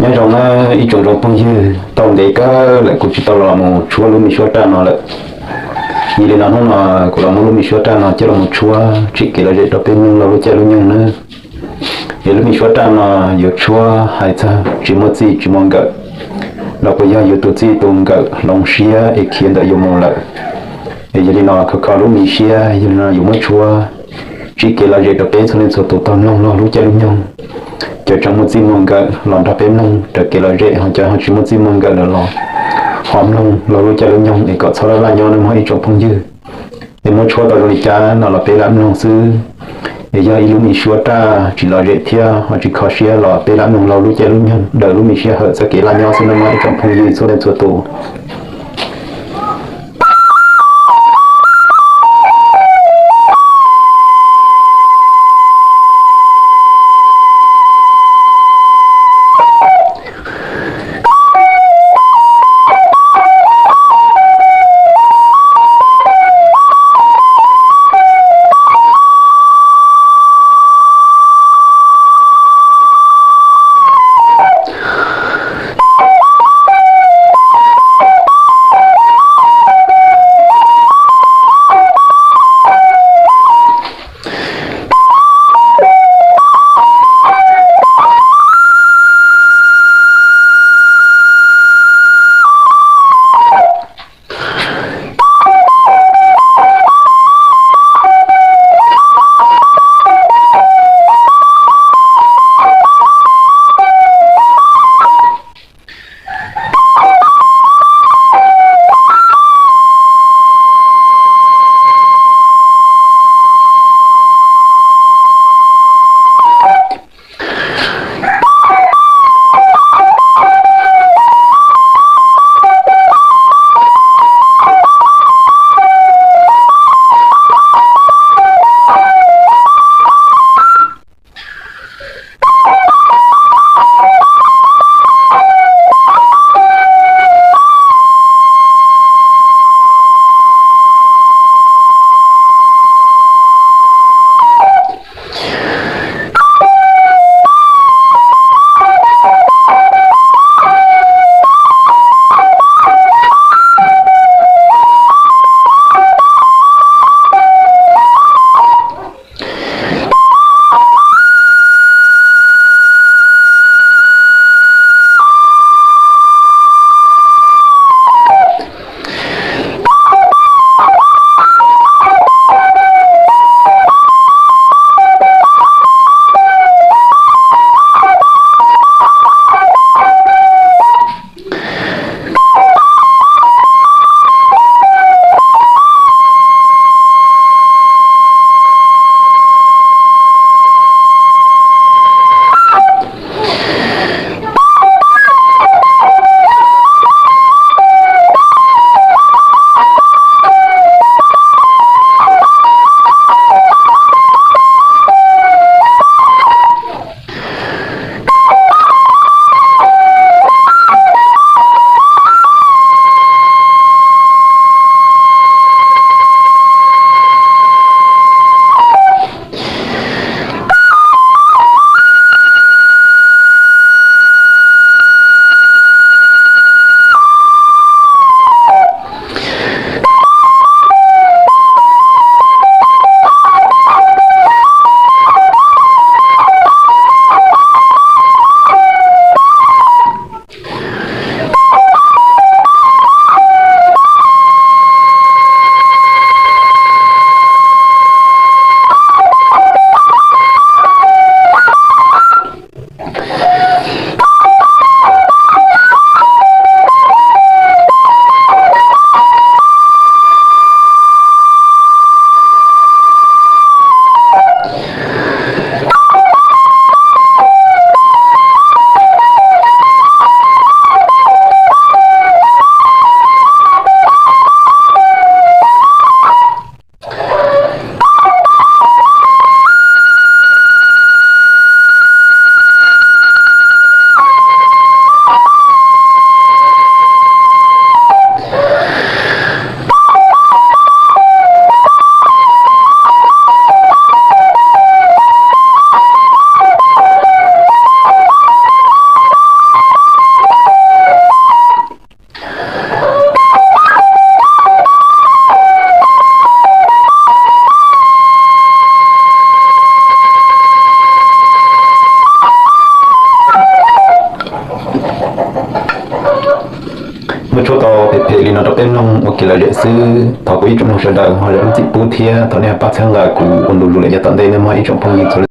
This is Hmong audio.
Nyob zoo na ib tsoom zoo phooj ywg, tau ntev kawg lawm kuv tsis tau los mus tshuab lub me suab raj no lawm. Yog li no hnub no kuv los muab lub me suab raj no coj los mus tshuab tsim kev lom zem rau peb mloog laug lub caij lub nyoog na. Es lub me suab raj no yuav tshuab hais txog tsis muaj txij tsis muaj nkawm, los puas yog yuav tus txij tus nkawm hloov siab es khiav ntawm yus mus lawm. Es yog li no khov kho lub me siab, yog li no yuav muab tshuab tsim kev lom zem rau peb txhua leej txhua tus tau mloog laug lub caij lub nyoog. Cov tseem muaj txij muaj nkawm los nrog peb mloog raws kev lom zem, ho cov ho tsis muaj txij muaj nkawm lawm los ho mloog laug lub caij lub nyoog es kom txhob laj laj nyob nawb mog ib tsoom phooj ywg. Es muab tshuab tau zoo li cas no los peb lam mloog xwb. Es yog ib lub me suab raj tsis lom zem thiab ho tsis kho siab los peb lam mloog laug lub caij lub nyoog daws lub me sij hawm txoj kev laj nyob xwb nawb mog ib tsoom phooj ywg txhua leej txhua tus. Li no rau peb mloog ua kev lom zem xwb, thov kuv ib tsoom mloog sawv daws ho zam lub txim pub thiab thov nej pab txhawb nqa kuv ua ntu zus lawm yav tom ntej nawb mog ib tsoom phooj ywg txhua